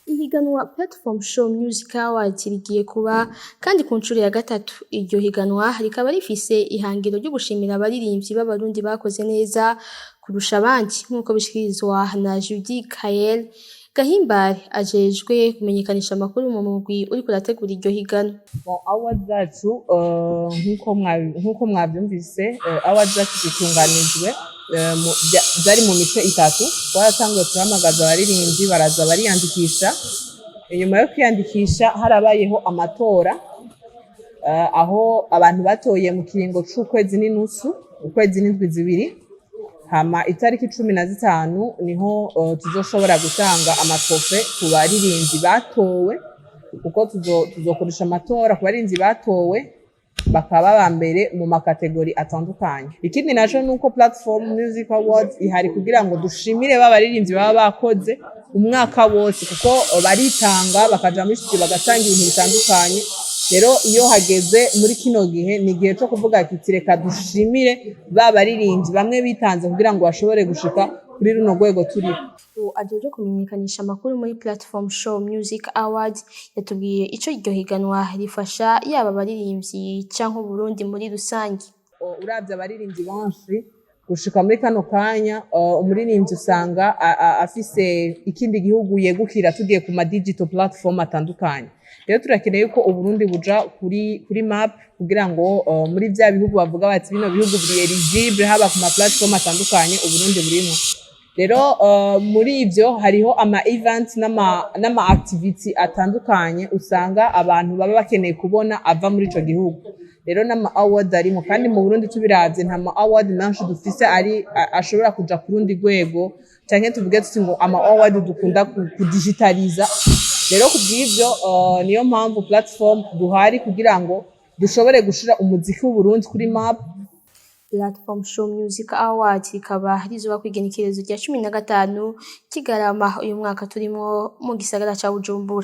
Ihiganwa Platform Show Music Awards rigiye kuba kandi ku nshuro ya gatatu. Iryo higanwa rikaba rifise ihangiro ryo gushimira abaririmbyi b'Abarundi bakoze neza kurusha abandi, nk'uko bishikirizwa na Judy Kael Gahimbare, ajejwe kumenyekanisha amakuru mu mugwi uriko urategura iryo higanwa. Bon, awards zacu, nk'uko mwavyumvise, awards zacu zitunganijwe byari mu mice itatu. Twaratanguye turahamagaza abaririmbyi, baraza bariyandikisha. Inyuma yo kwiyandikisha harabayeho amatora, aho abantu batoye mu kiringo c'ukwezi n'inusu, ukwezi n'indwi 2. Hama itariki 15 niho tuzoshobora gutanga ama trophées ku baririmbyi batowe, kuko tuzokoresha amatora ku baririmbyi batowe bakaba ba mbere mu ma catégories atandukanye. Ikindi naco nuko Platform Music Awards ihari kugira ngo dushimire ba baririmbyi baba bakoze umwaka wose, kuko baritanga bakaja muri studio, bagatanga ibintu bitandukanye. Rero iyo hageze muri kino gihe, ni igihe co kuvuga kiti: "Reka dushimire ba baririmbyi bamwe bitanze kugira ngo bashobore gushika kuri runo rwego turiho." Uwo ajejwe kumenyekanisha amakuru muri Platform Show Music Awards yatubwiye ico iryo higanwa rifasha, yaba abaririmbyi canke Uburundi muri rusange. Uravye abaririmbyi benshi gushika muri kano kanya, umuririmbyi usanga afise ikindi gihugu yegukira. Tugiye ku ma digital platform atandukanye, rero turakeneye yuko Uburundi buja kuri map, kugira ngo muri vya bihugu bavuga bati bino bihugu biri eligible, haba ku ma platform atandukanye, Uburundi burimwo. Rero muri ivyo hariho ama events n'ama activity atandukanye usanga abantu baba bakeneye kubona ava muri ico gihugu. Rero n'ama award arimo. Kandi mu Burundi tubiravye, nta ma award menshi dufise ari ashobora kuja ku rundi rwego, canke tuvuge tuti ngo ama award dukunda kudigitaliza. Rero kubw'ivyo, niyo mpamvu platform duhari, kugira ngo dushobore gushira umuziki w'Uburundi kuri map. Platform Show Music Awards rikaba rizoba kw'igenekerezo rya 15 Kigarama uyu mwaka turimwo, mu gisagara ca Bujumbura.